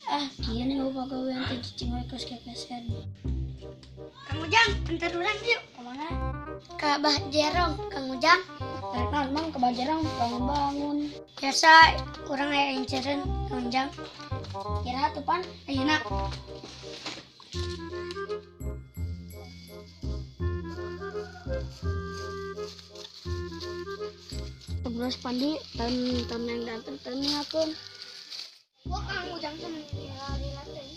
Ah, kieu nih pagawean teh cicing we kos kekeset. Kang Ujang, antar urang yuk. Kemana? Ka Bah Jerong, Kang Ujang. Rek naon Mang ke Bah Jerong bangun-bangun. Biasa urang aya incereun, Kang Ujang. Kira tuh pan, ayeuna. Terus pandi tahun tahun yang datang tahun ngakeun. Wah, Kang Ujang seneng lila teh.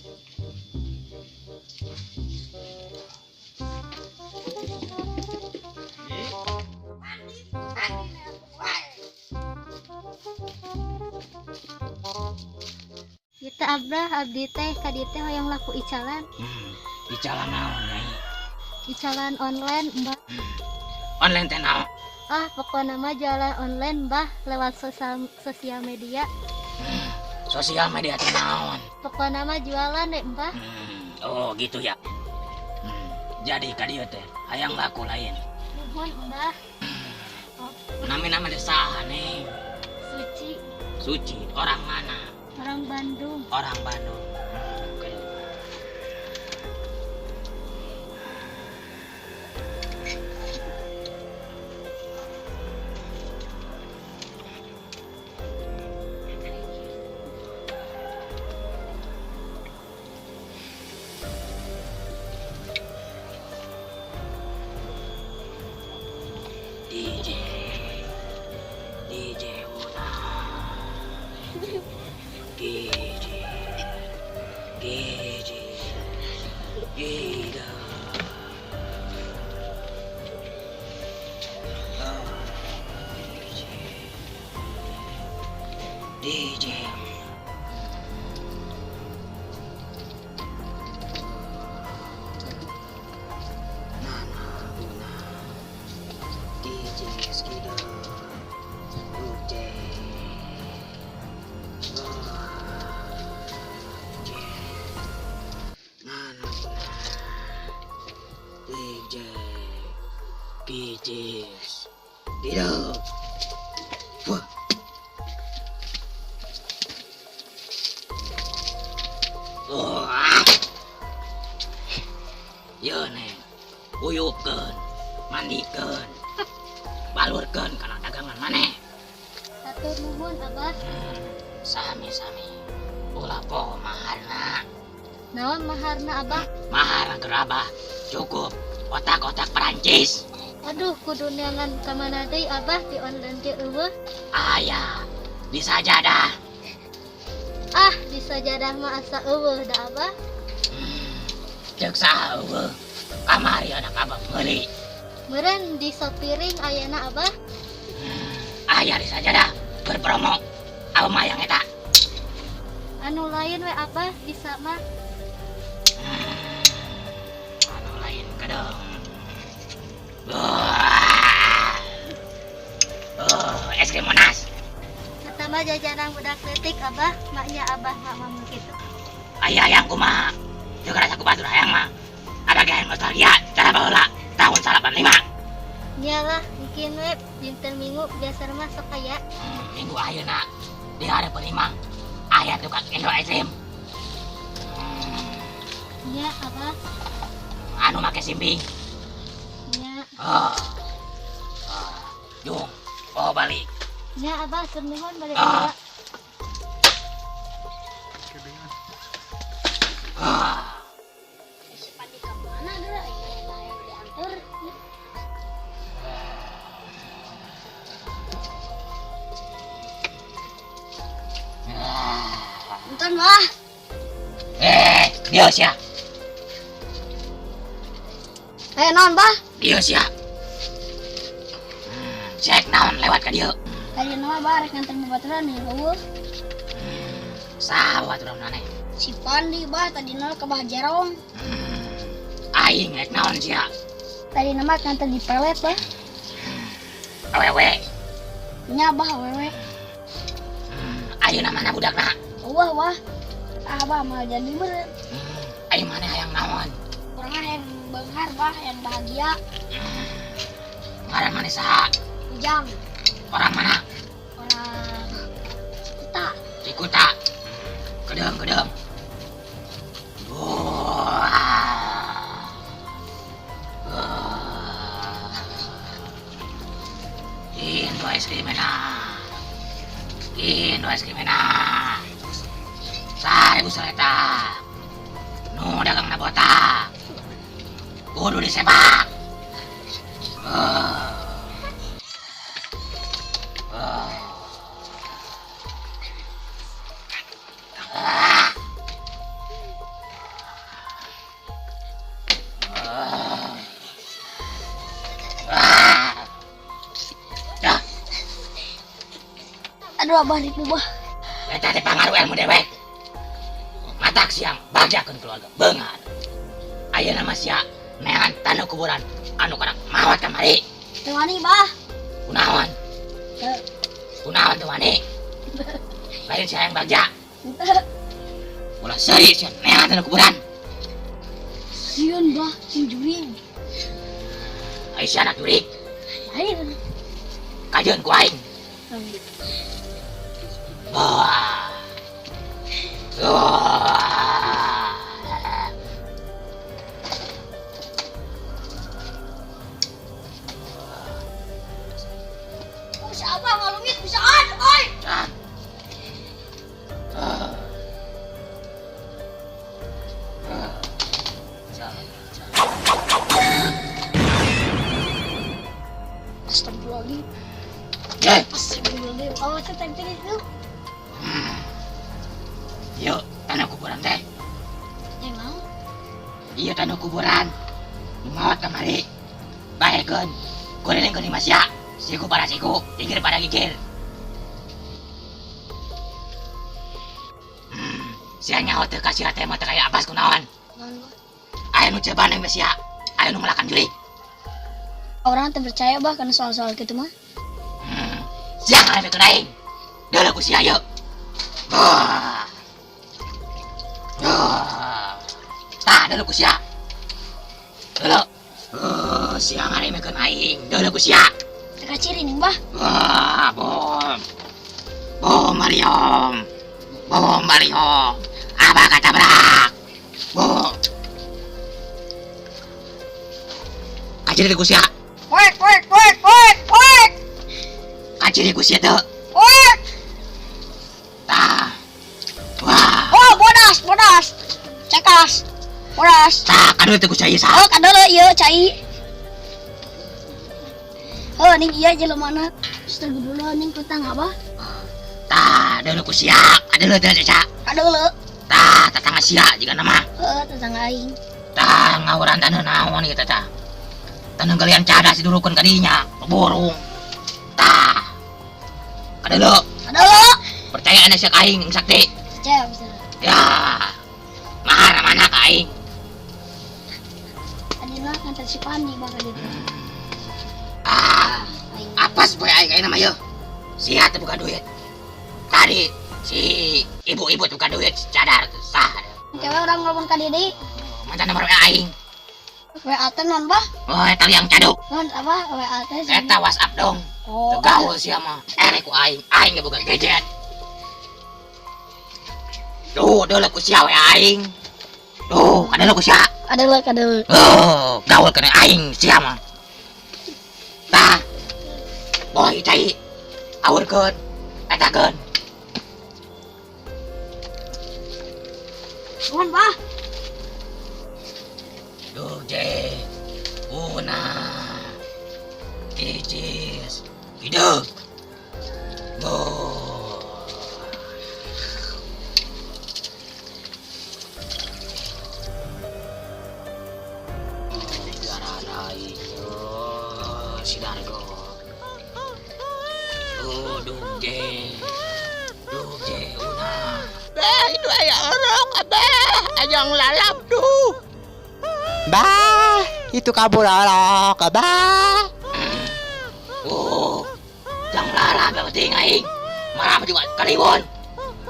Kita abah abdi teh ka dieu teh hoyong laku icalan. Icalan naon nyai? Icalan online, Mbah. Online teh naon? Ah, pokokna mah jualan online, Mbah, lewat sosial sosial media. Sosial media teh naon? Pokokna mah jualan deh, Mbah. Oh gitu ya. Jadi ka dieu teh hayang laku lain. Nuhun, Mbah. Nami-nami teh saha nih? Suci. Suci, orang mana? Orang Bandung. Orang Bandung. Oke. DJ DJ Una DJ DJ Gida. Oh, DJ DJ Nana Una DJ Skido DJ DJ Nana Una DJ Kicis Gido. Wah. Wah. Ye neng, uyupkeun, mandikeun, balurkeun kana dagangan maneh. Hatur nuhun, Abah. Sami-sami. Ulah poho maharna. Naon maharna, Abah? Mahar keur Abah cukup otak-otak Perancis. Aduh, kudu neangan ka mana deui, Abah, di online ge euweuh. Aya di sajadah. Ah, di sajadah mah asa euweuh da, Abah. Ceuk saha euweuh? Kamari anak Abah meuli. Meureun di sopiring ayana, Abah. Aya di sajadah berpromo. Abah mah yang eta. Anu lain we, Abah, bisa mah. Anu lain kadang. Wah. Oh, es krim Monas. Eta mah jajanan budak leutik, Abah, maknya Abah mah ngomong kitu. Aya yang kumaha? Teu karasa ku batur hayang mah. Ada ge nostalgia cara baheula tahun 85. Nyalah, mungkin we dinten Minggu biasa mah sok aya. Minggu ayeuna di hareupeun imah aya tukang Indo es krim. Nya, Abah. Anu make simping. Nya. Oh. Oh. Jung, oh balik. Nya, Abah, hatur nuhun balik Ah. heula. Ah. Si Pandi ka mana geura ayeuna hayang diantar. Punten, Bah. Eh, dieu sia. Eh, naon, Bah? Dieu sia. Cek naon lewat ka dieu. Tadi nama Bah rek nganter babaturan nih, euweuh. Saha babaturan maneh? Si Pandi, Bah, tadi nama ke Bah Jerong. Aing rek naon sia? Tadi nama nganter di pelet, Bah. Awewe. Nya, Bah, awewe. Ayeuna mana budakna? Euweuh, Bah. Ah, Bah, mah jadi meureun. Aing maneh hayang naon? Urang hayang beunghar, Bah, hayang bahagia. Ngaran maneh saha? Ujang. Orang mana? Orang Cikuta. Cikuta. Kedeung, kedeung. Cendol es krim enak. 1000 seletak. Nu dagang na botak. Kudu disepak. Ah. Ah. Ah. Ah. Ah. Dah, Aduh, Abah nipu, Bah. Eta teh pangaruh ilmu dewek. Matak sia bagjakeun keluarga beunghar. Ayeuna mah sia neangan taneuh kuburan anu karak maot kamari. Teu wani, Bah. Kunaon? Teu. Kunaon teu wani? Lain sia yang bagja. Henteu. Ulah seuri sia neangan taneuh kuburan. Sieun, Bah, sing jurig. Ai sia anak jurig. Lain. Kajeun ku aing. Wah. Wah. Oh, si Abah ngalungit bisaan, oi. Ah. Ah. Ah. Jangan, jangan. Astagfirullahaladzim. Eh. Astagfirullahaladzim. Awas tadi itu. Yuk, taneuh kuburan teh. Emang? Iya, taneuh kuburan. Maot kamari. Baekeun. Kurilingkeun imah sia. Siku pada siku, gigir pada gigir. Sia nyaho teu ka sia teh mah teu kaya Abbas kunaon? Naon, Bah? Aya nu ceban yang sia, aya nu melakan jurig. Orang teu percaya, Bah, kana soal-soal kitu mah. Sia ngaremekeun aing. Deuleu ku sia yeuh. Wah. Wah. Tah, deuleu ku sia. Deuleu. Oh, sia ngaremekeun aing. Deuleu ku sia. Teu kaciri ning, Bah. Wah, bom. Bom Mariam. Bom Mariam. Abah katabrak. Bom. Kaciri ku sia. Wek, wek, wek, wek, wek. Kaciri ku sia teu. Wek. Tah. Wah. Oh, bodas, bodas. Cekas. Bodas. Tah, kadeuleu teu ku sia ieu saha? Oh, kadeuleu ieu cai. Oh, ning ieu jelemana. Astagfirullah, ning kutang Abah. Tah, deuleu ku sia. Kadeuleu teu sia. Kadeuleu. Tah, tetangga sia jiga nama. Heeh, tetangga aing. Tah, ngawuran taneuh naon ieu teh tah. Taneuh galian cadas didurukeun ka dinya, burung. Tah. Kadeuleu. Kadeuleu. Percaya aya sia ka aing sakti. Percaya, percaya. Ya. Mahar mana ka aing? Adina nganter si Pandi bakal gitu. Ah, Aing. Apas poe aing ayeuna mah yeuh. Sia teu buka duit. Tadi si ibu-ibu teu buka duit, cadar sah. Kewe urang ngomong ka Didi. Mantan nomor WA aing. WA teh non, Bah? Oh, eta liang caduk. Non apa WA teh? Eta WhatsApp dong. Oh. Teu gaul sia mah. Erek ku aing, aing ge boga gadget. Duh, deuleu ku sia WA aing. Duh, kadeuleu ku sia. Kadeuleu, kadeuleu. Oh, gaul kena aing sia mah. Tah. Boy cai. Awurkeun. Etakeun. Nuhun, Bah. Duh, je. Una. Kicis. Hidup. Duh. Si Dargo. Oh, Dugje. Dugje, una. Bah, itu aya orok, abah. Ajang lalap tuh. Bah, itu kabur orok, abah. Oh, jang lalap yang penting aing. Marah juga kaliwon.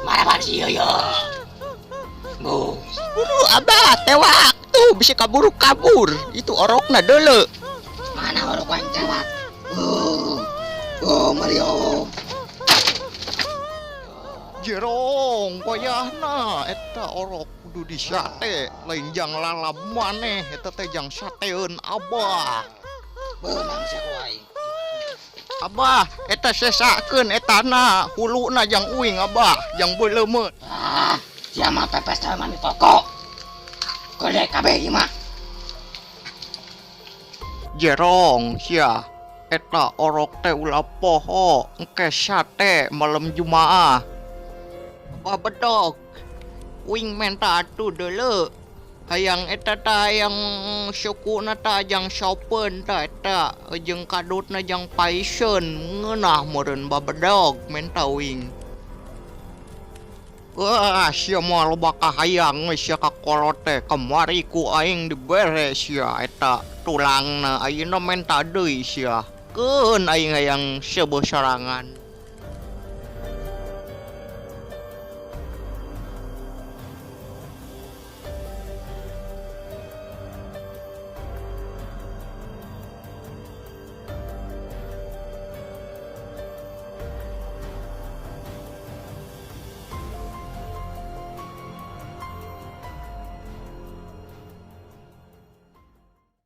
Marah ban si yo. Oh, Buru abah, tewak tuh bisa kabur kabur. Itu orokna dulu. Mana orok aing tewak? Oh, oh Mario. Jerong, wayahna eta orok kudu disate, lain jang lalap maneh, eta teh jang sateun abah. Beunang sia ku aing. Abah, eta sesakeun etana huluna jang uing, Abah, jang beuleumeut. Ah, sia mah pepes teh mami toko. Gede kabeh ieu mah. Jerong sia, eta orok teh ulah poho, engke sate malam Jumaah. Abah bedog, uing menta atuh deuleu. Hayang eta ta, hayang sukuna ta jang sopeun ta, eta jeung kadutna jang paiseun, ngeunah meureun babedog menta uing. Wah, sia mah loba kahayang we sia ka kolot teh. Kamari ku aing dibere sia eta tulangna, ayeuna menta deui sia. Keun aing hayang seubeuh sorangan.